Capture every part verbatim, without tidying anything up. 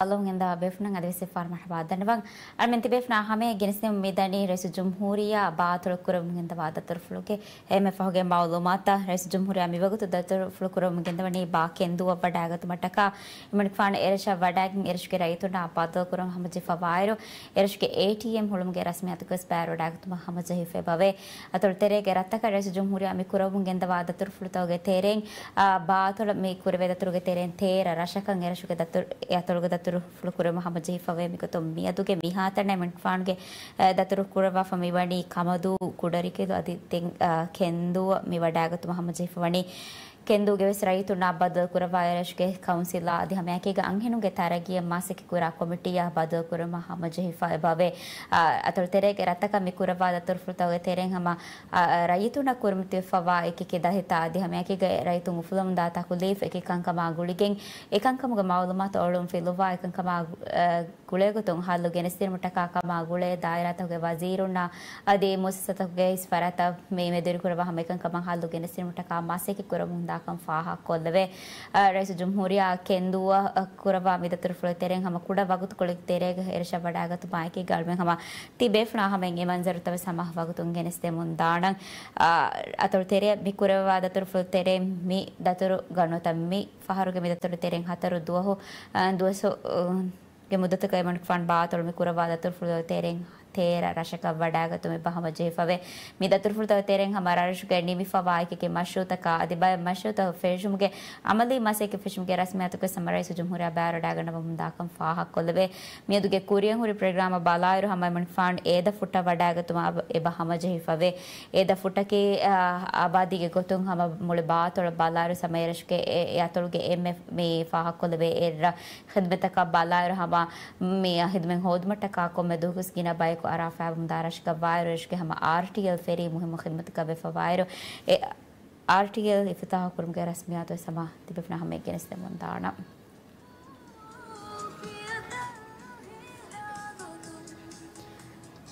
އަލުން ގެންދަވާ ބޭފުނަށް އަދިވެސް އެއްފަހަރު މަރުޙަބާ ދަންނަވަން. އަޅުމެން ތިބޭފުނާ ހަމައަށް ގެނެސްދެމުން މިދަނީ ރައީސުލްޖުމްހޫރިއްޔާ ބާތިލު ކުރެވެމުން ގެންދަވާ ދަތުރުފުޅުގެ އެންމެ ފަހުގެ މައުލޫމާތުތައް. ރައީސުލްޖުމްހޫރިއްޔާ މިވަގުތު ދަތުރުފުޅު ކުރެވެމުން ގެންދަވަނީ ބާ ކެންދޫއަށް ވަޑައިގަތުމަށްޓަކާ. އެމަނިކުފާނު އެރަށަށް ވަޑައިގެން އެރަށުގެ ރައްޔިތުންނާ ބައްދަލުކުރަން ހަމަޖެހިފަވާއިރު، އެރަށުގެ އޭޓީއެމް ހުޅުމުގެ ރަސްމިއްޔާތުގައި ވެސް ބައިވެރިވަޑައިގަތުމަށް ހަމަޖެހިފައިވޭ. އަތޮޅު ތެރޭގެ ރަށްތަކަށް ރައީސުލްޖުމްހޫރިއްޔާ މި ކުރެވެމުން ގެންދަވާ ދަތުރުފުޅުތަކުގެ ތެރެއިން، އާ، ބާ އަތޮޅަށް މި ކުރެވޭ ދަތުރުގެ ތެރެއިން ތޭރަ ރަށަކަށް އެރަށުގެ ދަތުރު، އެ އަތޮޅުގެ ދަތުރުފުޅު ކުރެވުމަށް ހަމަޖެހިފަވޭ. މިގޮތުން މިއަދުގެ މިހާތަނަށް އެމަނިކުފާނުގެ، އެ، ދަތުރު ކުރައްވާފަ މިވަނީ ކަމަދޫ، ކުޑަރިކެދު އަދި ތެން، އާ، ކެންދޫއަށް މި ވަޑައިގަތުމަށް ހަމަޖެހިފަވަނީ. ކެންދޫގެ ވެސް ރައްޔިތުންނާ ބައްދަލު ކުރައްވާ އެރަށުގެ ކައުންސިލާ އަދި ހަމައެކީގަ އަންހެނުންގެ ތަރައްގީއަށް މަސައްކަތް ކުރާ ކޮމިޓީއާ ބައްދަލު ކުރުމަށް ހަމަޖެހިފަ އެބަވޭ. އަ، އަތޮޅު ތެރޭގެ ރަށްތަކަށް މި ކުރައްވާ ދަތުރުފުޅުތަކުގެ ތެރެއިން ހަމަ، އަ، އަ، ރައްޔިތުންނަށް ކުރިމަތިވެފަވާ އެކި އެކި ދަހިތައް އަދި ހަމައެކީގަ ރައްޔިތުން އުފުލަމުންދާ ތަކުލީފް އެކި ކަންކަމާ ގުޅިގެން އެ ކަންކަމުގެ މައުލޫމާތު އޮޅުން ފިލުވާ އެ ކަންކަމާ، އަ، ގުޅޭގޮތުން ހައްލު ގެނެސްދިނުމަށްޓަކާ ކަމާ ގުޅޭ ދާއިރާތަކުގެ ވަޒީރުންނާ އަދި މުއައްސަސާތަކުގެ ހިސް ފަރާތްތައް މި މެދުވެރިކުރައްވާ ހަމަ އެކަންކަމަށް ހައްލު ގެނެސްދިނުމަށްޓަކާ މަސައްކަތް ކުރަމުން ދާކަން ފާހަގަކޮށްލެވޭ. އަ، ރައީސުލްޖުމްހޫރިއްޔާ ކެންދޫއަށް، އަ، ކުރައްވާ މި ދަތުރުފުޅުގެ ތެރެއިން ހަމަ ކުޑަ ވަގުތުކޮޅެއްގެ ތެރޭގަ އެރަށަށް ވަޑައިގަތުމާއެކީގަ އަޅުމެން ހަމަ ތިބޭފުޅާ ހަމައިން އެ މަންޒަރުތައް ވެސް ހަމަ ވަގުތުން ގެނެސްދެމުން ދާނަން. އަ، އަތޮޅު ތެރެއަށް މި ކުރައްވާ ދަތުރުފުޅު ތެރެއިން މި ދަތުރު ގަންނަވާ މި ފަހަރުގެ މި ދަތުރު ތެރެއިން ހަތަރު ދުވަހު، އަ، ދުވަސް، އަ، ގެ މުއްދަތަކަށް އެމަނިކުފާނު ބާ އަތޮޅު މި ކުރައްވާ ދަތުރުފުޅުތަކުގެ ތެރެއިން ތޭރަ ރަށަކަށް ވަޑައިގަތުމަށް އެބަ ހަމަޖެހިފަވޭ. މި ދަތުރުފުޅުތަކުގެ ތެރެއިން ހަމަ ރަށްރަށުގައި ނިމިފަވާ އެކި އެކި މަޝްރޫއުތަކާ އަދި ބައެއް މަޝްރޫއުތައް ފެށުމުގެ އަމަލީ މަސައްކަތް ފެށުމުގެ ރަސްމިއްޔާތު ވެސް ހަމަ ރައީސުލްޖުމްހޫރިއްޔާ ބައިވެރިވަޑައިގަންނަވަމުން ދާކަން ފާހަގަކޮށްލެވޭ. މިއަދުގެ ކުރިއަށް ހުރި ޕްރޮގްރާމަށް ބަލާއިރު ހަމަ އެމަނިކުފާނު އޭދަ ފުއްޓަށް ވަޑައިގަތުމަށް އެބަ ހަމަޖެހިފަވޭ. އޭދަ ފުއްޓަކީ، އާ، އާބާދީގެ ގޮތުން ހަމަ މުޅި ބާ އަތޮޅަށް ބަލާއިރު ހަމަ އެރަށުގެ އެ، އެ އަތޮޅުގެ އެންމެ މި ފާހަގަކޮށްލެވޭ އެއްރަށް ޚިދުމަތްތަކަށް ބަލާއިރު ހަމަ މި ޚިދުމަތް ހޯދުމަށްޓަކާ ކޮންމެ ދުވަހަކުވެސް ގިނަ ބަޔަކު އަރާ ފައިބަމުންދާ ރަށަކަށް ވާއިރު އެރަށުގެ ހަމަ އާރްޓީއެލް ފެރީ މުހިއްމު ޚިދުމަތަކަށް ވެފަވާއިރު އެ އާރްޓީއެލް އިފްތިތާޙު ކުރުމުގެ ރަސްމިއްޔާތު ވެސް ހަމަ ތިބޭފުޅުންނާ ހަމައަށް ގެނެސްދެމުން ދާނަން.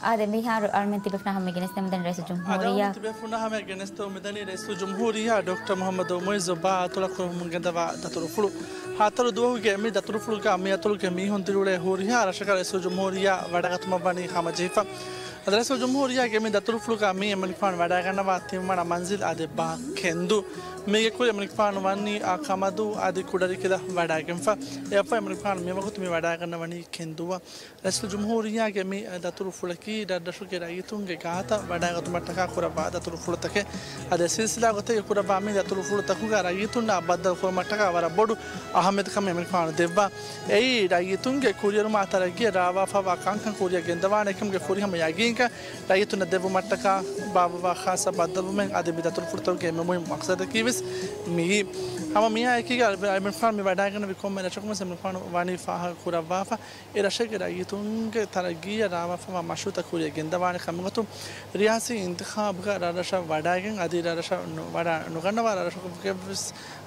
އާދެ، މިހާރު އަޅުމެން ތިބޭފުޅުންނާ ހަމައަށް ގެނެސްދެމުން ދަނީ ރައީސުލްޖުމްހޫރިއްޔާ. އަދި އަޅުމެން ތިބޭފުޅުންނާ ހަމައަށް ގެނެސްދެމުން ދަނީ ރައީސުލްޖުމްހޫރިއްޔާ ޑޮކްޓަރ މުޙައްމަދު މުޢިއްޒު ބާ އަތޮޅަށް ކުރެވެމުން ގެންދަވާ ދަތުރުފުޅު. ހަތަރު ދުވަހުގެ މި ދަތުރުފުޅުގަ މި އަތޮޅުގެ މީހުން ދިރިއުޅޭ ހުރިހާ ރަށަކަށް ރައީސުލްޖުމްހޫރިއްޔާ ވަޑައިގަތުމަށް ވަނީ ހަމަޖެހިފަ. އަދި ރައީސުލްޖުމްހޫރިއްޔާގެ މި ދަތުރުފުޅުގަ މި އެމަނިކުފާނު ވަޑައިގަންނަވާ ތިންވަނަ މަންޒިލް އަދި ބާ ކެންދޫ. މީގެ ކުރިން އެމަނިކުފާނު ވަނީ އާ ކަމަދޫ އަދި ކުޑަރިކެލަށް ވަޑައިގެންފަ. އެއަށްފަހު އެމަނިކުފާނު މިވަގުތު މި ވަޑައިގަންނަވަނީ ކެންދޫއަށް. ރައީސުލްޖުމްހޫރިއްޔާގެ މި ދަތުރުފުޅަކީ ރަށްރަށުގެ ރައްޔިތުންގެ ގާތަށް ވަޑައިގަތުމަށްޓަކާ ކުރައްވާ ދަތުރުފުޅުތަކެއް. އަދި ސިލްސިލާ ގޮތެއްގަ ކުރައްވާ މި ދަތުރުފުޅުތަކުގަ ރައްޔިތުންނާ ބައްދަލު ކުރުމަށްޓަކާ ވަރަށް ބޮޑު އަހައްމިއްޔަތުކަމެއް އެމަނިކުފާނު ދެއްވާ. އެއީ ރައްޔިތުންގެ ކުރިއެރުމާ ތަރައްގީއަށް ރާވާފަވާ ކަންކަން ކުރިއަށް ގެންދަވާނެ ކަމުގެ ފުރިހަމަ ޔަގީންކަން ރައްޔިތުންނަށް ދެއްވުމަށްޓަކާ ބާއްވަވާ ޚާއްސަ ބައްދަލުވުމެއް އަދި މި ދަތުރުފުޅުތަކުގެ އެންމެ މުހިންމު މަޤްޞަދަކީ ވެސް މިއީ. ހަމަ މިއާ އެކީގަ އެމަނިކުފާނު މި ވަޑައިގެންނެވި ކޮންމެ ރަށަކުން ވެސް އެމަނިކުފާނު ވަނީ ފާހަގަ ކުރައްވާފަ. އެ ރަށެއްގެ ރައްޔިތުންގެ ތަރައްގީއަށް ރާވާފަވާ މަޝްރޫއުތައް ކުރިއަށް ގެންދަވާނެ ކަމުގަތު ރިޔާސީ އިންތިޚާބުގަ ރަށްރަށަށް ވަޑައިގެން އަދި ރަށްރަށަށް ނު-، ވަޑަ-، ނުގަންނަވާ ރަށަކުގެ ވެސް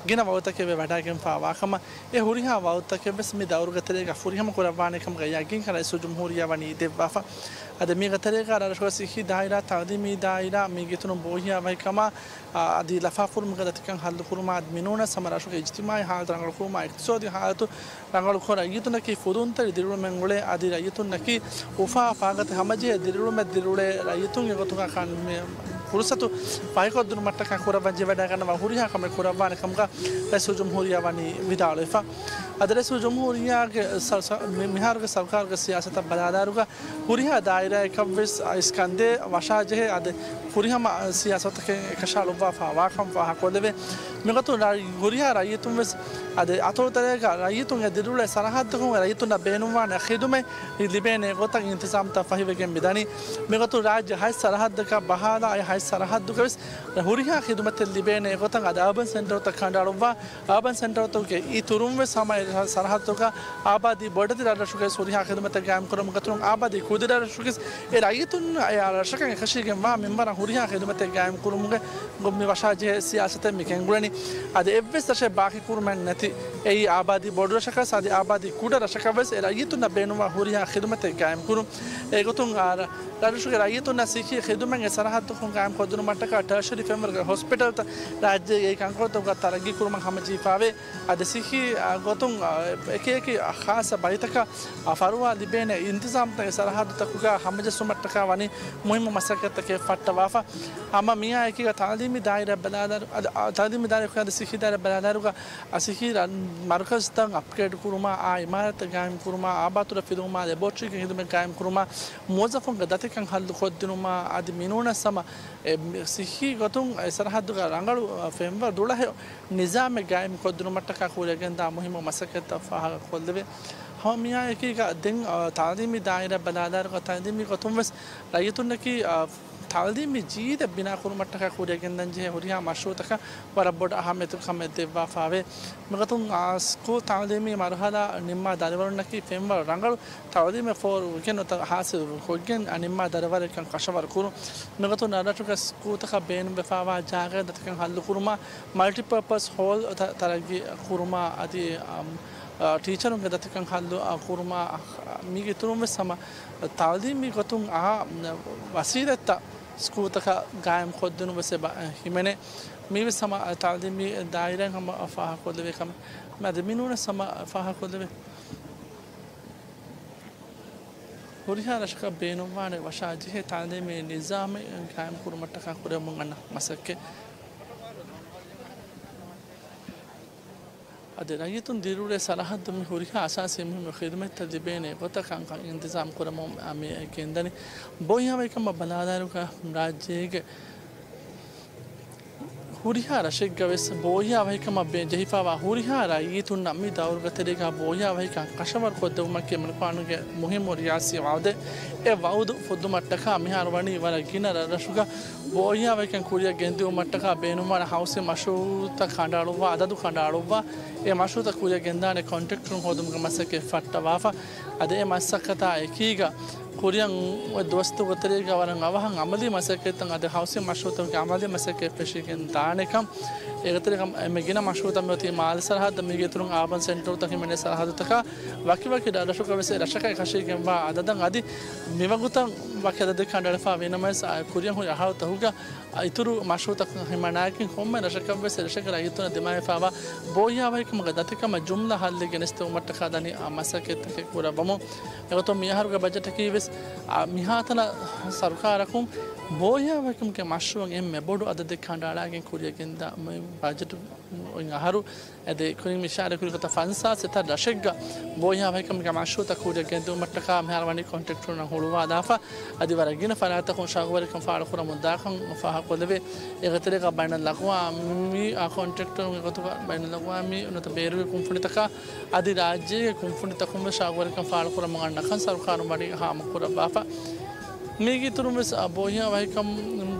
ގިނަ ވަގުތަކެއް ވެ ވަޑައިގެންފާވާ ކަމަށް އެ ހުރިހާ ވަގުތަކެއް ވެސް މި ދައުރުގެ ތެރޭގަ ފުރިހަމަ ކުރައްވާނެ ކަމުގެ ޔަގީންކަން ރައީސުލްޖުމްހޫރިއްޔާ ވަނީ ދެއްވާފަ. އަދި މީގެ ތެރޭގަ ރަށްރަށުގެ ސިއްހީ ދާއިރާ، ތައުލީމީ ދާއިރާ، މީގެ އިތުރުން ބޯހިޔާވަހިކަމާ، އާ، އަދި ލަފާފުރުމުގެ ދަތިކަން ހައްލުކުރުމާ އަދި މިނޫނަސް ހަމަ ރަށުގެ އިޖްތިމާޢީ ހާލަތު ރަނގަޅުކުރުމާ، އިޤްތިޞާދީ ހާލަތު ރަނގަޅުކޮށް، ރައްޔިތުންނަކީ ފުދުންތެރި ދިރިއުޅުމެއް އުޅޭ، އަދި ރައްޔިތުންނަކީ އުފާ ފާގަތި ހަމަޖެހޭ ދިރިއުޅުމެއް ދިރިއުޅޭ، ރައްޔިތުންގެ ގޮތުގަ ކަން މި ފުރުޞަތު ފަހިކޮށްދިނުމަށްޓަކާ ކުރައްވަން ޖެހިވަޑައިގަންނަވާ ހުރިހާ ކަމެއް ކުރައްވާނެ ކަމުގަ ރައީސުލްޖުމްހޫރިއްޔާ ވަނީ ވިދާޅުވެފަ. އަދި ރައީސުލްޖުމްހޫރިއްޔާގެ ސަ-، ސަ-، މި-، މިހާރުގެ ސަރުކާރުގެ ސިޔާސަތަށް ބަލާލާއިރުގަ ހުރިހާ ދާއިރާއަކަށްވެސް އިސްކަންދޭ ވަށާޖެހޭ އަދި ފުރިހަމަ ސިޔާސަތުތަކެއް އެކަށައަޅުއްވާފަ ވާކަން ފާހަގަކޮށްލެވޭ. މިގޮތުން ރައް-، ހުރިހާ ރައްޔިތުންވެސް އަދި އަތޮޅުތެރޭގަ ރައްޔިތުންގެ ދިރިއުޅޭ ސަރަހައްދަކުން ރައްޔިތުންނަށް ބޭނުންވާނެ ޚިދުމަތް ލިބޭނެ ގޮތަށް އިންތިޒާމްތައް ފަހިވެގެން މިދަނީ. މިގޮތުން ރާއްޖެ ހަތް ސަރަހައްދަކަށް ބަހާލާ އެ ހަތް ސަރަހައްދުގަވެސް ހުރިހާ ޚިދުމަތެއް ލިބޭނެ ގޮތަށް އަދި އާބަން ސެންޓަރުތައް ކަނޑައަޅުއްވާ، އާބަން ސެންޓަރުތަކުގެ އިތުރުންވެސް ހަމަ އެ ސަރަހައްދުތަކަށް އާބާދީ ބޮޑެތި ރަށްރަށުގެ ހުރިހާ ޚިދުމަތެއް ގާއިމްކުރުމުގެ އިތުރުން އާބާދީ ކުދި ރަށްރަށުގެ އެ ރައްޔިތުން އެ ރަށަކަށް އެކަށީގެންވާ މިންވަރަށް ހުރިހާ ޚިދުމަތެއް ގާއިމްކުރުމުގެ މި ވަށާޖެހޭ ސިޔާސަތެއް މި ގެންގުޅެނީ. އަދި އެއްވެސް ރަށެއް ބާކީކުރުމެއް ނެތި އެއީ އާބާދީ ބޮޑު ރަށަކަސް އަދި އާބާދީ ކުޑަ ރަށަކަށްވެސް އެ ރައްޔިތުންނަށް ބޭނުންވާ ހުރިހާ ޚިދުމަތެއް ގާއިމްކުރުން. އެގޮތުން އާ، ރަށްރަށުގެ ރައްޔިތުންނަށް ސިއްހީ ޚިދުމަތް އެ ސަރަހައްދަކުން ކޮށްދިނުމަށްޓަކާ ޓާޝަރީ ފެންވަރުގެ ހޮސްޕިޓަލްތައް ރާއްޖޭގެ އެކި ކަންކޮޅުތަކުގަ ތަރައްގީ ކުރުމަށް ހަމަޖެހިފާވޭ. އަދި ސިއްހީ، އާ، ގޮތުން، އާ، އެކި އެކި ޚާއްޞަ ބައިތަކަށް، އާ، ފަރުވާ ލިބޭނެ އިންތިޒާމްތައް އެ ސަރަހައްދުތަކުގަ ހަމަޖެއްސުމަށްޓަކާ ވަނީ މުހިއްމު މަސައްކަތްތަކެއް ފައްޓަވާފަ. ހަމަ މިއާ އެކީގަ ތައުލީމީ ދާއިރާ ބަލާލާއިރު، އަދި، އާ، ތައުލީމީ ދާއިރާ އަދި ސިއްހީ ދާއިރާ ބަލާލާއިރުގަ އަ، ސިއްހީ މަރުކަޒުތައް އަޕްގްރޭޑް ކުރުމާ، އާ އިމާރާތްތައް ގާއިމް ކުރުމާ، އާބާތުރަ ފިލުވުމާ، ލެބޯޓްރީގެ ހިދުމަތް ގާއިމް ކުރުމާ، މުވައްޒަފުންގެ ދަތިކަން ހައްލު ކޮށްދިނުމާ، އަދި މިނޫނަސް ހަމަ އެ، ސިއްހީ ގޮތުން އެ ސަރަހައްދުގަ ރަނގަޅު، އަ، ފެންވަރު ދުޅަހެޔޮ ނިޒާމެއް ގާއިމް ކޮށްދިނުމަށްޓަކާ ކުރިއަށް ގެންދާ މުހިއްމު މަސައްކަތްތައް ފާހަގަ ކޮށްލެވޭ. ހަމަ މިއާ އެކީގަ ދެން، އަ، ތައުލީމީ ދާއިރާ ބަލާލާއިރުގަ ތައުލީމީ ގޮތުން ވެސް ރައްޔިތުންނަކީ، އަ، ތައުލީމީ ޖީލެއް ބިނާ ކުރުމަށްޓަކާ ކުރިއަށް ގެންދަން ޖެހޭ ހުރިހާ މަޝްރޫޢުތަކަށް ވަރަށް ބޮޑަށް އަހައްމިޔަތު ކަމެއް ދެއްވާފާވޭ. މިގޮތުން، އާ، ސްކޫލް ތައުލީމީ މަރުހަލާ ނިންމާ ދަރިވަރުންނަކީ ފެންވަރު ރަނގަޅު ތައުލީމެއް ފޯރުވެގެން ނުވަތަ ހާސިލު ކޮށްގެން، އަ، ނިންމާ ދަރިވަރެއްކަން ކަށަވަރު ކުރުން. މިގޮތުން ރަށްރަށުގެ ސްކޫލްތަކަށް ބޭނުންވެފާވާ ޖާގައިން ދަތިކަން ހައްލު ކުރުމާ، މަލްޓިޕާޕަސް ހޯލް ތަ-، ތަރައްގީ ކުރުމާ، އަދި، އަ، އަ، ޓީޗަރުންގެ ދަތިކަން ހައްލު، އަ، ކުރުމާ، އަ، މީގެ އިތުރުން ވެސް ހަމަ ތައުލީމީ ގޮތުން އާ ވަސީލަތްތައް ސްކޫލްތަކަށް ގާއިމް ކޮށްދިނުން ވެސް އެބަ ހިމެނޭ. މީވެސް ހަމަ ތައުލީމީ ދާއިރާއިން ހަމަ ފާހަގަކޮށްލެވޭ ކަމެއް. އަދި މިނޫނަސް ހަމަ ފާހަގަކޮށްލެވޭ. ހުރިހާ ރަށަކަށް ބޭނުންވާނެ ވަށާޖެހޭ ތައުލީމީ ނިޒާމެއް ގާއިމް ކުރުމަށްޓަކާ ކުރެވެމުން އަންނަ މަސައްކަތް. އަދި ރައްޔިތުން ދިރިއުޅޭ ސަރަހައްދު މި ހުރިހާ އަސާސީ މުހިއްމު ޚިދުމަތްތައް ލިބޭނެ ގޮތަކަށް އިންތިޒާމް ކުރަމުން މި ގެންދަނީ. ބޯހިޔާވަހިކަމަށް ބަލާލާއިރުގަ ރާއްޖޭގެ ހުރިހާ ރަށެއްގަ ވެސް ބޯހިޔާވަހިކަމަށް ބޭ-، ޖެހިފާވާ ހުރިހާ ރައްޔިތުންނަށް މި ދައުރުގެ ތެރޭގަ ބޯހިޔާވަހިކަން ކަށަވަރުކޮށްދެވުމަކީ އެމަނިކުފާނުގެ މުހިއްމު ރިޔާސީ ވައުދެއް. އެ ވައުދު ފުއްދުމަށްޓަކާ މިހާރު ވަނީ ވަރަށް ގިނަ ރަށްރަށުގަ ބޯހިޔާވަހިކަން ކުރިއަށް ގެންދިއުމަށްޓަކާ ބޭނުންވާނެ ހައުސިން މަޝްރޫޢުތައް ކަނޑައަޅުއްވާ، އަދަދު ކަނޑައަޅުއްވާ، އެ މަޝްރޫޢުތައް ކުރިއަށް ގެންދާނެ ކޮންޓްރެކްޓަރުން ހޯދުމުގެ މަސައްކަތް ފައްޓަވާފަ. އަދި އެ މަސައްކަތާ އެކީގަ ކުރިއަށް އޮތް ދުވަސްތަކުގެ ތެރޭގަ ވަރަށް އަވަހަށް އަމަލީ މަސައްކަތްތައް އަދި ހައުސިން މަޝްރޫޢުތަކުގެ އަމަލީ މަސައްކަތް ފެށިގެން ދާނެކަން. އޭގެ ތެރޭގަ އެންމެ ގިނަ މަޝްރޫޢުތައް މިއޮތީ މާލެ ސަރަހައްދަށް، މީގެ އިތުރުން އާބަން ސެންޓަރުތައް ހިމެނޭ ސަރަހައްދުތަކާ، ވަކިވަކި ރަށްރަށުގަ ވެސް އެ ރަށަކަށް އެކަށީގެންވާ އަދަދަށް އަދި މިވަގުތަށް ވަކި އަދަދެއް ކަނޑައެޅިފަ ވީނަމަވެސް، އާ، ކުރިއަށް ހުރި އަހަރުތަކުގަ އިތުރު މަޝްރޫޢުތަކުން ހިމަނާއެކިން ކޮންމެ ރަށަކަށްވެސް ރަށެއްގެ ރައްޔިތުންނަށް ދިމާވެފާވާ ބޯހިޔާވަހިކަމުގެ ދަތިކަމަށް ޖުމްލަ ހައްލެއް ގެނެސްދެވުމަށްޓަކާ ދަނީ އާ މަސައްކަތްތަކެއް ކުރައްވަމުން. އެގޮތުން މި އަހަރުގެ ބަޖެޓަކީ ވެސް، އާ، މިހާތަނަށް ސަރުކާރަކުން ބޯހިޔާވަހިކަމުގެ މަޝްރޫޢު އެންމެ ބޮޑު އަދަދެއް ކަނޑައަޅާގެން ކުރިއަށް ގެންދާ މި ބަޖެޓު އޮތް އަހަރު އެދެ ކުރިން އިޝާރާތް ކުރި ގޮތަށް ފަންސާސް އެތައް ރަށެއްގަ ބޯހިޔާވަހިކަމުގެ މަޝްރޫޢުތައް ކުރިއަށް ގެންދިއުމަށްޓަކާ މިހާރު ވަނީ ކޮންޓްރެކްޓަރުންނަށް ހުޅުވާލާފަ. އަދި ވަރަށް ގިނަ ފަރާތްތަކުން ޝައުގުވެރިކަން ފާޅުކުރަމުން ދާކަން ފާހަގަކޮށްލެވޭ. އޭގެ ތެރޭގަ ބައިނަލްއަގްވާމީ ކޮންޓްރެކްޓަރުންގެ ގޮތުގަ ބައިނަލްއަގްވާމީ ނުވަތަ ބޭރުވި ކުންފުނިތަކާ އަދި ރާއްޖޭގެ ކުންފުނިތަކުން ވެސް ޝައުގުވެރިކަން ފާޅުކުރަމުން އަންނަކަން ސަރުކާރުން ވަނީ ހާމަކުރައްވާފަ. މީގެ އިތުރުން ވެސް އާ ބޯހިޔާވަހިކަން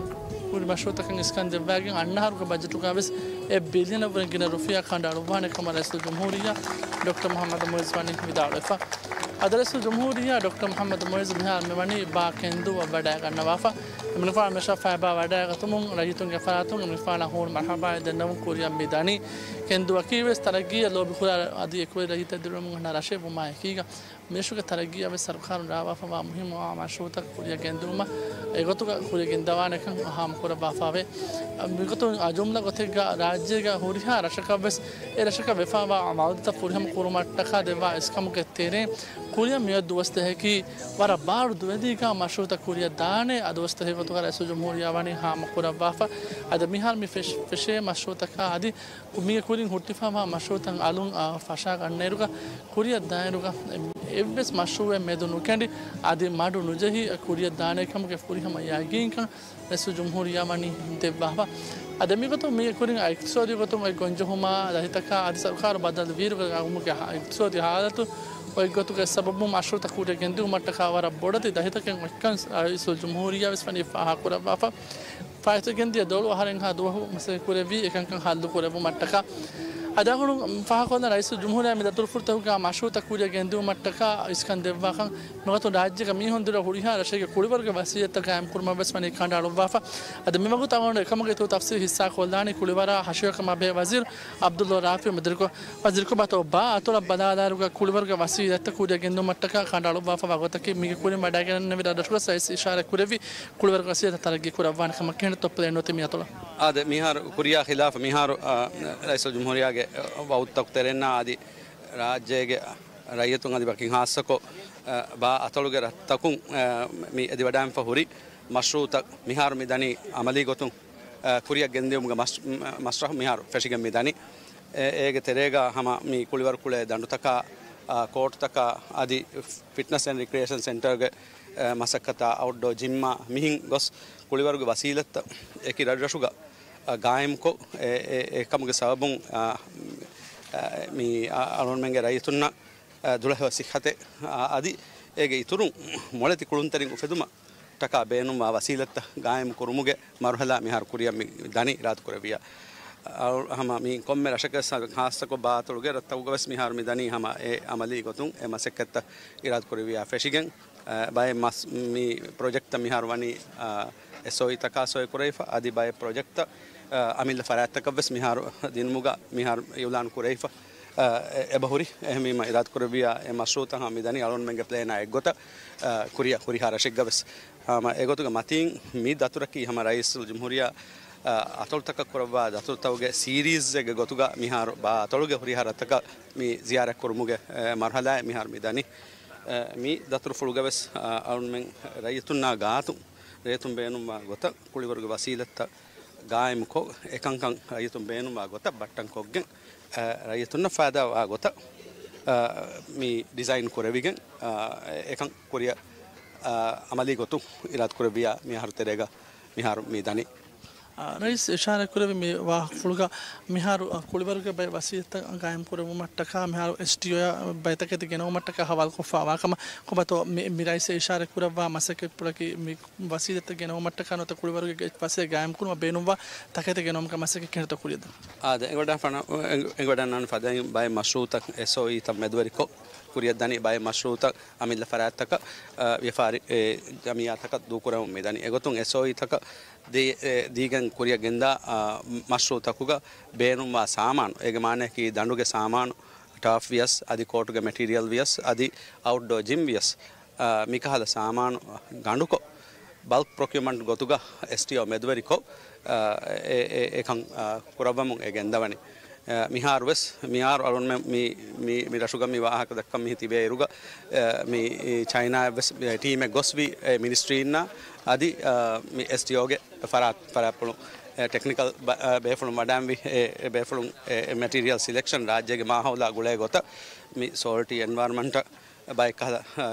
ކުރި މަޝްރޫޢުތަކަށް އިސްކަން ދެއްވާގެން އަންނަ އަހަރުގެ ބަޖެޓުގަ ވެސް އެއް ބިލިއަނަށްވުރެ ގިނަ ރުފިޔާ ކަނޑައަޅުއްވާނެ ކަމަށް ރައީސުލްޖުމްހޫރިއްޔާ ޑޮކްޓަރ މުޙައްމަދު މުޢިއްޒު ވަނީ ވިދާޅުވެފަ. އަދި ރައީސުލްޖުމްހޫރިއްޔާ ޑޮކްޓަރ މުޙައްމަދު މުޢިއްޒު މިހާރު މިވަނީ ބާ ކެންދޫއަށް ވަޑައިގަންނަވާފަ. އެމަނިކުފާނު މިރަށަށް ފައިބާ ވަޑައިގަތުމުން ރައްޔިތުންގެ ފަރާތުން އެމަނިކުފާނަށް ހޫނު މަރުޙަބާއެއް ދެންނެވުން ކުރިއަށް މި ދަނީ. ކެންދޫއަކީ ވެސް ތަރައްގީއަށް ލޯބިކުރާ އަދި އެކުވެރި ރައްޔިތަށް ދިރިއުޅެމުން އަންނަ ރަށެއް ވުމާއެކީގަ، މިރަށުގެ ތަރައްގީއަށް ވެސް ސަރުކާރުން ރާވާފަވާ މުހިއްމު މަޝްރޫޢުތައް ކުރިއަށް ގެންދިއުމަށް އެގޮތުގަ ކުރިއަށް ގެންދަވާނެކަން ހާމަކުރައްވާފަވޭ. މިގޮތުން އާ ޖުމްލަ ގޮތެއްގަ ރާއްޖޭގަ ހުރިހާ ރަށަކަށްވެސް އެ ރަށަކަށް ވެފަވާ މައުދުތައް ފުރިހަމަ ކުރުމަށްޓަކާ ދެއްވާ އިސްކަމުގެ ތެރެއިން ކުރިއަށް މިއޮތް ދުވަސް ދަހަކީ ވަރަށް ބާރު ދުވެލީގަ މަޝްރޫޢުތައް ކުރިއަށް ދާނެ އާ ދުވަސް ދަހެއް ގޮތުގަ ރައީސުލްޖުމްހޫރިއްޔާ ވަނީ ހާމަކުރައްވާފަ. އަދި މިހާރު މި ފެށް-، ފެށޭ މަޝްރޫޢުތަކާ އަދި މީގެ ކުރިން ހުއްޓިފަވާ މަޝްރޫޢުތައް އަލުން، އާ، ފަށާގަންނައިރުގަ، ކުރިއަށް ދާއިރުގަ، އެއްވެސް މަޝްރޫޢެއް މެދު ނުކެނޑި، އަދި މަޑު ނުޖެހި، ކުރިއަށް ދާނެ ކަމުގެ ފުރިހަމަ ޔަގީންކަން ރައީސުލްޖުމްހޫރިއްޔާ ވަނީ ދެއްވާފަ. އަދި މިގޮތުން މީގެ ކުރިން އިޤްތިޞާދީ ގޮތުން އޮތް ގޮންޖެހުމާ، ދަތިތަކާ އަދި ސަރުކާރު ބަދަލުވިއިރުގަ ގައުމުގެ އިޤްތިޞާދީ ޙާލަތު އޮތް ގޮތުގެ ސަބަބުން މަޝްރޫޢުތައް ކުރިއަށް ގެންދިއުމަށްޓަކާ ވަރަށް ބޮޑެތި ދަތިތަކެއް އޮތްކަން ރައީސުލްޖުމްހޫރިއްޔާ ވެސް ވަނީ ފާހަގަކުރައްވާފަ. ފާއިތުވެގެންދިޔަ ދޮޅު އަހަރެއްހާ ދުވަހު މަސައްކަތް ކުރެއްވީ އެކަންކަން ހައްލު ކުރެއްވުމަށްޓަކާ. އަދާގުޅުން ފާހަގަކޮށްލަން ރައީސުލްޖުމްހޫރިއްޔާ މި ދަތުރުފުޅުތަކުގަ މަޝްރޫއުތައް ކުރިއަށް ގެންދިއުމަށްޓަކާ އިސްކަން ދެއްވާކަން މިވަގުތު ރާއްޖޭގަ މީހުން ދުރަށް ހުރިހާ ރަށެއްގެ ކުޅިވަރުގެ ވަސީލަތްތައް ގާއިމް ކުރުމަށް ވެސް ވަނީ ކަނޑައަޅުއްވާފަ. އަދި މިވަގުތު އަޅުގަނޑު އެކަމުގެ އިތުރު ތަފްސީލް ހިއްސާކޮށްލާނީ ކުޅިވަރާ ހަށިގަނޑު ކަމާ ބެހޭ ވަޒީރު ޢަބްދުﷲ ރާފިޢު މެދުވެރިކޮށް. ވަޒީރު ކޮބާތޯ ބާ އަތޮޅަށް ބަލާލާއިރުގަ ކުޅިވަރުގެ ވަސީލަތްތައް ކުރިއަށް ގެންދިއުމަށްޓަކާ ކަނޑައަޅުއްވާފަ ވާ ގޮތަކީ މީގެ ކުރިން ވަޑައިގެންނެވި ރަށްރަށުގަސް ރައީސް އިޝާރާތް ކުރެއްވި ކުޅިވަރުގެ ވަސީލަތް ތަރައްގީ ކުރައްވާނެ ކަމަށް. ކިހިނެއްތޯ ޕްލޭން އޮތީ މި އަތޮޅަށް؟ އާދެ، މިހާރު ކުރިޔާ ޚިލާފަށް މިހާރު، އާ، ރައީސުލްޖުމްހޫރިއްޔާގެ ވަޢުދުތަކު ތެރެއިންނާ އަދި ރާއްޖޭގެ ރައްޔިތުން އަދި ވަކިން ޚާއްޞަކޮށް، އާ، ބާ އަތޮޅުގެ ރަށްތަކުން، އާ، މި އެދިވަޑައިގެންފަ ހުރި މަޝްރޫއުތައް މިހާރު މި ދަނީ އަމަލީ ގޮތުން، އާ، ކުރިއަށް ގެންދިއުމުގެ މަސް-، މަސްރަޙު މިހާރު ފެށިގެން މި ދަނީ. އެ-، އޭގެ ތެރޭގަ ހަމަ މި ކުޅިވަރު ކުޅޭ ދަނޑުތަކާ، އާ، ކޯޓުތަކާ އަދި ފިޓްނަސް އެންޑް ރިކްރިއޭޝަން ސެންޓަރގެ، އާ، މަސައްކަތާ އައުޓްޑޯ ޖިމްއާ މިހިން ގޮސް ކުޅިވަރުގެ ވަސީލަތްތައް އެކި ރަށްރަށުގަ އާ، ގާއިމްކޮށް، އެ، އެ، އެކަމުގެ ސަބަބުން، އާ، އާ، މި، އާ، އަޅުގަނޑުމެންގެ ރައްޔިތުންނަށް، އާ، ދުޅަހެޔޮ ސިއްހަތެއް، އާ، އަދި އޭގެ އިތުރުން މޮޅެތި ކުޅުންތެރިން އުފެދުމަށް ޓަކާ ބޭނުންވާ ވަސީލަތްތައް ގާއިމް ކުރުމުގެ މަރުހަލާ މިހާރު ކުރިއަށް މި ދަނީ އިރާދަކުރެއްވިޔާ. އަ، ހަމަ މި ކޮންމެ ރަށަކަށް ހާއްސަކޮށް ބާ އަތޮޅުގެ ރަށްތަކުގަވެސް މިހާރު މި ދަނީ ހަމަ އެ އަމަލީ ގޮތުން އެ މަސައްކަތްތައް އިރާދަކުރެއްވިޔާ ފެށިގެން، އަ، ބައެއް މަސް-، މި ޕްރޮޖެކްޓްތައް މިހާރު ވަނީ، އަ، އެސްއޯއީތަކާ ސޮއި ކުރެވިފަ، އަދި ބައެއް ޕްރޮޖެކްޓްތައް، އަ، އަމިއްލަ ފަރާތްތަކަށްވެސް މިހާރު ދިނުމުގަ މިހާރު އިއުލާން ކުރެވިފަ، އަ، އެ-، އެބަހުރި. އެހެންވީމަ އިރާދަކުރެއްވިޔާ އެ މަޝްރޫއުތައް ހަމަ މިދަނީ އަޅުގަނޑުމެންގެ ޕްލޭނާ އެއްގޮތަށް، އަ، ކުރިއަށް ހުރިހާ ރަށެއްގަވެސް. ހަމަ އެގޮތުގެ މަތީން މި ދަތުރަކީ ހަމަ ރައީސުލްޖުމްހޫރިއްޔާ، އަ، އަތޮޅުތަކަށް ކުރައްވާ ދަތުރުތަކުގެ ސީރީޒެއްގެ ގޮތުގަ މިހާރު ބާ އަތޮޅުގެ ހުރިހާ ރަށްތަކަށް މި ޒިޔާރަތް ކުރުމުގެ، އެ، މަރުހަލާއެއް މިހާރު މި ދަނީ. އެ، މި ދަތުރުފުޅުގަވެސް، އަ، އަޅުންމެން ރައްޔިތުންނާ ގާތުން ރޭތުން ބޭނުންވާ ގޮތަށް ކުޅިވަރުގެ ވަސީލަތްތައް ގާއިމުކޮށް، އެކަންކަން ރައްޔިތުން ބޭނުންވާ ގޮތަށް ބައްޓަންކޮށްގެން، އަ، ރައްޔިތުންނަށް ފައިދާވާ ގޮތަށް، އަ، މި ޑިޒައިން ކުރެވިގެން، އަ، އެކަން ކުރިއަށް، އަ، އަމަލީ ގޮތުން އިރާދަކުރެއްވިޔާ މިހާރު ތެރޭގަ މިހާރު މި ދަނީ. އާ، ރައީސް އިޝާރާތްކުރެއްވި މި ވާހަކަފުޅުގަ މިހާރު، އާ، ކުޅިވަރުގެ ބައެއް ވަސީލަތްތައް ގާއިމްކުރެއްވުމަށްޓަކާ މިހާރު އެސްޓީއޯއަށް ބައިތަކެތި ގެނައުމަށްޓަކާ ހަވާލުކޮށްފަ ވާކަމަށް ކޮބާތޯ މި، މި ރައީސް އިޝާރާތްކުރައްވާ މަސައްކަތްޕުޅަކީ މި ވަސީލަތްތައް ގެނައުމަށްޓަކާ ނުވަތަ ކުޅިވަރުގެ ވަސީލަތް ގާއިމްކުރުމަށް ބޭނުންވާ ތަކެތި ގެނައުމުގެ މަސައްކަތް ކިހިނެއްތޯ ކުރިއަށް ދޭން؟ އާދެ، އެނގިވަޑައިގަންނަވާ، އެނގި-، އެނގިވަޑައިގަންނަވާނެ ފަދައިން ބައެއް މަޝްރޫއުތައް އެސްއޯއީތައް މެދުވެރިކޮށް ކުރިއަށްދަނީ، ބައެއް މަޝްރޫއުތައް އަމިއްލަ ފަރާތްތަކަށް، އަ، ވިޔަފާރި، އެ، ޖަމިއްޔާތަކަށް ދޫކުރަމުން މިދަނީ. އެގޮތުން އެސްއޯއީތަކަށް ދީ-، އެ، ދީގެން ކުރިއަށް ގެންދާ، އަ، މަޝްރޫއުތަކުގަ ބޭނުންވާ ސާމާނު، އޭގެ މާނަޔަކީ ދަނޑުގެ ސާމާނު، ޓާފް ވިޔަސް، އަދި ކޯޓުގެ މެޓީރިއަލް ވިޔަސް، އަދި އައުޓްޑޯ ޖިމް ވިޔަސް، އާ، މިކަހަލަ ސާމާނު ގަނޑުކޮށް، ބަލްކް ޕްރޮކިއުމަންޓް ގޮތުގަ އެސްޓީއޯ މެދުވެރިކޮށް، އާ، އެ، އެ، އެކަން، އާ، ކުރައްވަމުން އެ ގެންދަވަނީ. އާ، މިހާރުވެސް، މިހާރު އަޅުން މި، މި، މި ރަށުގަ މި ވާހަކަ ދައްކަން މި ތިބޭއިރުގަ، އާ، މި ޗައިނާއަށްވެސް ޓީމެއް ގޮސްވި އެ މިނިސްޓްރީންނާ އަދި، އާ، މި އެސްޓީއޯގެ ފަރާތް، ފަރާތްޕުޅު، އެ، ޓެކްނިކަލް ބަ-، އާ، ބޭފުޅުން ވަޑައިންވި އެ، އެ ބޭފުޅުން އެ، އެ މެޓީރިއަލް ސިލެކްޝަން ރާއްޖޭގެ މާހައުލާ ގުޅޭ ގޮތަށް މި ސޯލްޓީ އެންވަޔަރަމަންޓަށް ބައެއްކަހަލަ، އަ،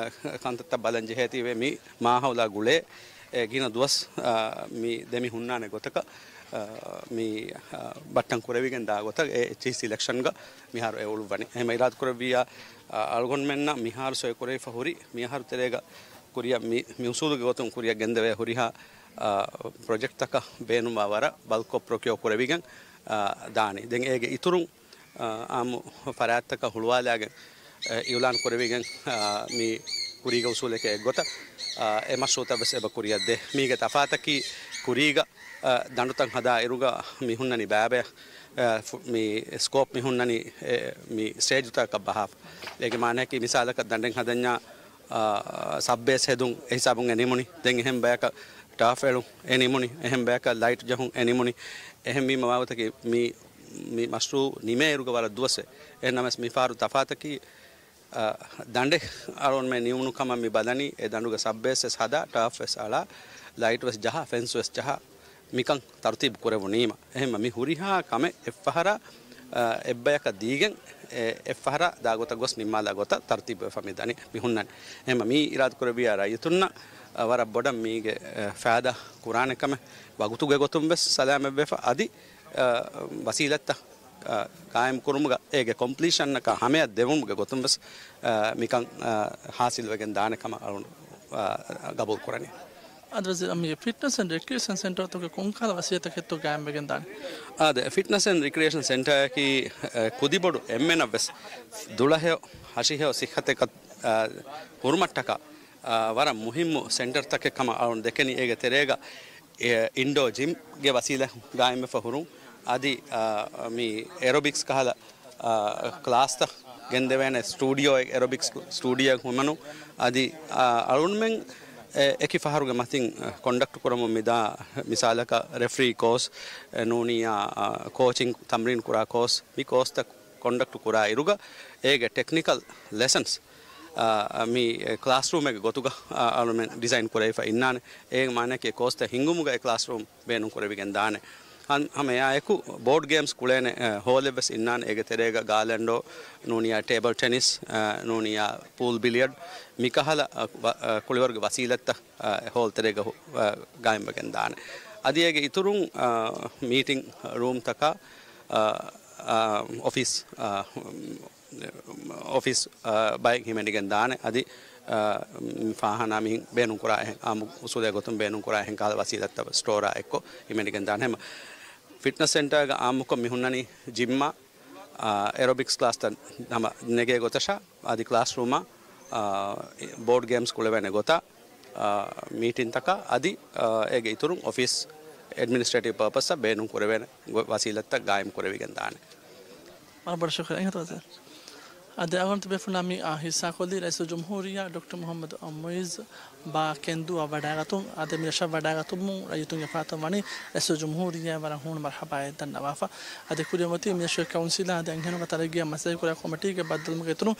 ކަންތައްތައް ބަލަން ޖެހޭތީވެ މި މާހައުލާ ގުޅޭ، އެ، ގިނަ ދުވަސް، އަ، މި ދެމި ހުންނާނެ ގޮތަކަށް، އަ، މި، އަ، ބައްޓަން ކުރެވިގެން ދާ ގޮތަށް އެ އެޗްއީ ސިލެކްޝަންގަ މިހާރު އެ އުޅުއްވަނީ. އެހެން އިރާދަކުރެއްވިއްޔާ، އަ، އަޅުގަނޑުމެންނަށް މިހާރު ސޮއި ކުރެވިފަ ހުރި މިއަހަރު ތެރޭގަ ކުރިއަށް މި، މި އުސޫލުގެ ގޮތުން ކުރިއަށް ގެންދެވޭ ހުރިހާ، އަ، ޕްރޮޖެކްޓްތަކަށް ބޭނުންވާ ވަރަށް ބަލްކޮށް ޕްރޮކިއޯ ކުރެވިގެން، އަ، ދާނީ. ދެން އޭގެ އިތުރުން އާ، އާއްމު ފަރާތްތަކަށް ހުޅުވާލާގެން، އެ، އިއުލާން ކުރެވިގެން، އާ، މި ކުރީގެ އުސޫލެކޭ އެއްގޮތަށް، އާ، އެ މަޝްރޫއުތައް ވެސް އެބަ ކުރިއަށް ދޭ. މީގެ ތަފާތަކީ ކުރީގަ، އާ، ދަނޑުތައް ހަދާ އިރުގަ މި ހުންނަނީ ބައިބަޔަށް، އާ، ފު-، މި ސްކޯޕް މި ހުންނަނީ، އެ، މި ސްޓޭޖުތަކަކަށް ބަހާފަ. އޭގެ މާނައަކީ މިސާލަކަށް ދަނޑެއް ހަދަންޏާ، އާ، ސަބްބޭސް ހެދުން އެ ހިސާބުން އެ ނިމުނީ. ދެން އެހެން ބަޔަކަށް ޓާފް އެޅުން އެ ނިމުނީ. އެހެން ބަޔަކަށް ލައިޓް ޖަހުން އެ ނިމުނީ. އެހެންވީމަ ވާގޮތަކީ މި މި މަޝްރޫއު ނިމޭއިރުގަ ވަރަށް ދުވަސްވޭ. އެހެންނަމަވެސް މިފަހަރު ތަފާތަކީ، އަ، ދަނޑެއް އަޅުގަނޑުމެން ނިމުނު ކަމަށް މި ބަލަނީ، އެ ދަނޑުގެ ސަބްބޭސް ވެސް ހަދާ، ޓާފް ވެސް އަޅާ، ލައިޓް ވެސް ޖަހާ، ފެންސް ވެސް ޖަހާ، މިކަން ތަރުތީބު ކުރެވުނީމަ. އެހެންމަ މި ހުރިހާ ކަމެއް އެއްފަހަރާ، އަ، އެއްބަޔަކަށް ދީގެން، އެ، އެއްފަހަރާ ދާ ގޮތަށް ގޮސް ނިންމާލާ ގޮތަށް ތަރުތީބުވެފަ މި ދަނީ، މި ހުންނަނީ. އެހެންމަ މި އިރާދަކުރެއްވިޔާ ރައްޔިތުންނަށް، އަ، ވަރަށް ބޮޑަށް މީގެ، އެ، ފައިދާ ކުރާނެ ކަމެއް ވަގުތުގެ ގޮތުން ވެސް ސަލާމަތްވެފަ އަދި، އަ، ވަސީލަތްތައް، އަ، ގާއިމް ކުރުމުގަ އޭގެ ކޮމްޕްލީޝަންއަކާ ހަމަޔަށް ދެވުމުގެ ގޮތުން ވެސް، އަ، މިކަން، އަ، ހާސިލްވެގެން ދާނެ ކަމަށް އަޅުން، އަ، ގަބޫލް ކުރަނީ. އަދި ވަޒީރު، މި ފިޓްނަސް އެންޑް ރެކްރިއޭޝަން ސެންޓަރތަކުގެ ކޮންކަހަލަ ވަސީލަތްތަކެއްތޯ ގާއިމްވެގެން ދާނީ؟ އާދެ، ފިޓްނަސް އެންޑް ރެކްރިއޭޝަން ސެންޓަރއަކީ، އެ، ކުދިބޮޑު އެންމެނަށް ވެސް ދުޅަހެޔޮ، ހަށިހެޔޮ ސިއްހަތެއް ކަ-، އާ، ހުރުމަށްޓަކާ، އާ، ވަރަށް މުހިއްމު ސެންޓަރތަކެއް ކަމަށް އަޅުން ދެކެނީ. އޭގެ ތެރޭގަ، އެ، އިންޑޯ ޖިމްގެ ވަސީލަތް ގާއިމްވެފަ ހުރުން. އަދި، އާ، މި އެރޮބިކްސް ކަހަލަ އާ، ކްލާސްތައް ގެންދެވޭނެ ސްޓޫޑިއޯއެއް، އެރޮބިކްސް ސްޓޫޑިއޯއެއް ހިމަނުން. އަދި، އާ، އަޅުންމެން އެ-، އެކި ފަހަރުގެ މަތިން، އާ، ކޮންޑަކްޓް ކުރަމުން މިދާ، މިސާލަކަށް ރެފްރީ ކޯސް، އެ، ނޫނިއްޔާ، އާ، ކޯޗިން ތަމްރީން ކުރާ ކޯސް، މި ކޯސްތައް ކޮންޑަކްޓް ކުރާ އިރުގަ އޭގެ ޓެކްނިކަލް ލެސަންސް، އާ، މި ކްލާސްރޫމެއްގެ ގޮތުގަ، އާ، އަޅުމެން ޑިޒައިން ކުރެވިފަ އިންނާނެ. އޭގެ މާނައަކީ ކޯސްތައް ހިންގުމުގަ އެ ކްލާސްރޫމް ބޭނުން ކުރެވިގެން ދާނެ. ހަމަ އެއާއެކު ބޯޑް ގޭމްސް ކުޅޭނެ، އެ، ހޯލެއްވެސް އިންނާނެ. އޭގެ ތެރޭގަ ގާލެންޑޯ، ނޫނިއްޔާ ޓޭބަލް ޓެނިސް، އެ، ނޫނިއްޔާ ޕޫލް ބިލިޔަޑް، މިކަހަލަ، އެ، ވަ-، އެ، ކުޅިވަރުގެ ވަސީލަތްތައް، އެ، ހޯލް ތެރޭގަ ހު-، އެ، ގާއިމްވެގެން ދާނެ. އަދި އޭގެ އިތުރުން، އެ، މީޓިންގ ރޫމްތަކާ، އެ، އެ، އޮފީސް، އެ، އޮފީސް، އާ، ބައެއް ހިމެނިގެން ދާނެ. އަދި، އާ، ފާހާނާ މިހިން ބޭނުންކުރާ އެހެން އާއްމު އުސޫލެއް ގޮތުން ބޭނުންކުރާ އެހެން ކަހަލަ ވަސީލަތްތައް ސްޓޯރާ އެއްކޮށް ހިމެނިގެން ދާނެ. ހަމަ ފިޓްނަސް ސެންޓަރގަ އާއްމުކޮށް މި ހުންނަނީ ޖިމްއާ، އާ، އެރޮބިކްސް ކްލާސްތައް ހަމަ ނެގޭ ގޮތަށާ، އަދި ކްލާސްރޫމާ، އާ، ބޯޑް ގޭމްސް ކުޅެވޭނެ ގޮތާ، އާ، މީޓިންތަކާ، އަދި، އާ، އޭގެ އިތުރުން އޮފީސް އެޑްމިނިސްޓްރޭޓިވް ޕާޕަސްއަށް ބޭނުން ކުރެވޭނެ ގޮ-، ވަސީލަތްތައް ގާއިމް ކުރެވިގެން ދާނެ. ވަރަށް ބޮޑަށް ޝުކުރިއްޔާ. އަދި އަޅުގަނޑު ތިބޭފުޅުންނާ މި އާ ހިއްސާކޮށްލީ ރައީސުލްޖުމްހޫރިއްޔާ ޑޮކްޓަރ މުޙައްމަދު މުޢިއްޒު ބާ ކެންދޫއަށް ވަޑައިގަތުން. އަދި މި ރަށަށް ވަޑައިގަތުމުން ރައްޔިތުންގެ ފަރާތުން ވަނީ ރައީސުލްޖުމްހޫރިއްޔާއަށް ވަރަށް ހޫނު މަރްޙަބާއެއް ދަންނަވާފަ. އަދި ކުރިއަށް އޮތީ މި ރަށުގެ ކައުންސިލާ އަދި އަންހެނުންގެ ތަރައްގީއަށް މަސައްކަތްކުރާ ކޮމިޓީގެ ބައްދަލުވުމުގެ އިތުރުން